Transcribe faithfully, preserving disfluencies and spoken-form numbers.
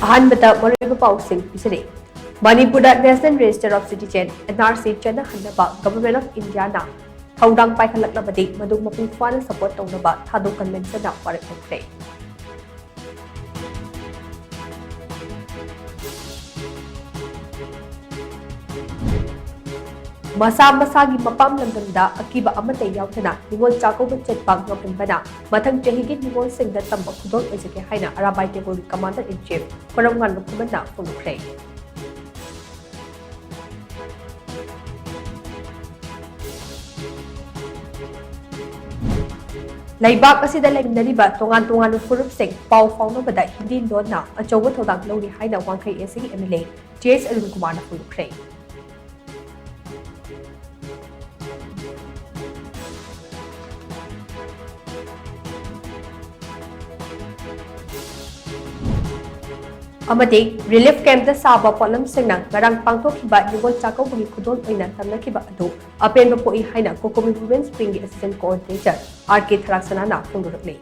ꯑꯍꯥꯟꯕꯗ ꯃꯔꯨꯑꯣꯏꯕ ꯄꯥꯎꯁꯤꯡ ꯄꯤꯖꯔꯤ꯫ ꯃꯅꯤꯄꯨꯔꯗ National Register of Citizen, N R C, ꯆꯠꯅꯍꯟꯅꯕ Government of Indiaꯅ ꯊꯧꯗꯥꯡ ꯄꯥꯏꯈꯠꯂꯛꯂꯕꯗꯤ ꯃꯗꯨ ꯃꯄꯨꯡ ꯐꯥꯅ support ꯇꯧꯅꯕ ꯊꯥꯗꯣ ꯀꯟꯚꯦꯟꯁꯟꯅ ꯋꯥꯔꯦꯞ ꯂꯧꯈ꯭ꯔꯦ꯫ ꯃꯁꯥ ꯃꯁꯥꯒꯤ ꯃꯄꯥꯝ ꯂꯝꯗꯝꯗ ꯑꯀꯤꯕ ꯑꯃꯠꯇ ꯌꯥꯎꯗꯅ ꯅꯤꯉꯣꯜ ꯆꯥꯛꯀꯧꯕ ꯆꯠꯄ ꯉꯝꯍꯟꯕꯅ ꯃꯊꯪ ꯆꯍꯤꯒꯤ ꯅꯤꯉꯣꯜꯁꯤꯡꯗ ꯇꯝꯕ ꯈꯨꯗꯣꯜ ꯑꯣꯏꯖꯒꯦ ꯍꯥꯏꯅ ꯑꯔꯥꯕꯥꯏ ꯇꯦꯒꯣꯔꯒꯤ Commander in Chief ꯈꯣꯏꯔꯝꯉꯥꯟꯕ ꯈꯨꯃꯟꯅ ꯐꯣꯡꯗꯣꯛꯈ꯭ꯔꯦ꯫ ꯂꯩꯕꯥꯛ ꯑꯁꯤꯗ ꯂꯩꯃꯤꯟꯅꯔꯤꯕ ꯇꯣꯉꯥꯟ ꯇꯣꯉꯥꯟꯕ ꯐꯨꯔꯨꯞꯁꯤꯡ ꯄꯥꯎ ꯐꯥꯎꯅꯕꯗ ꯍꯤꯟꯗꯤ ꯂꯣꯟꯅ ꯑꯆꯧꯕ ꯊꯧꯗꯥꯡ ꯂꯧꯔꯤ ꯍꯥꯏꯅ ꯋꯥꯡꯈꯩ A Cꯒꯤ M L A J S Arun ꯀꯨꯃꯥꯔꯅ ꯐꯣꯡꯗꯣꯛꯈ꯭ꯔꯦ꯫ ꯑꯃꯗꯤ relief campꯇ ꯁꯥꯕ ꯄꯣꯠꯂꯝꯁꯤꯡꯅ ꯉꯔꯥꯡ ꯄꯥꯡꯊꯣꯛꯈꯤꯕ ꯅꯤꯉꯣꯜ ꯆꯥꯛꯀꯧꯕꯒꯤ ꯈꯨꯗꯣꯜ ꯑꯣꯏꯅ ꯇꯝꯅꯈꯤꯕ ꯑꯗꯨ ꯑꯄꯦꯟꯕ ꯄꯣꯛꯏ ꯍꯥꯏꯅ COCOMI Women's Wingꯒꯤ Assistant Coordinator R K ꯊꯔꯥꯛꯁꯅꯥꯅ ꯐꯣꯡꯗꯣꯔꯛꯂꯤ꯫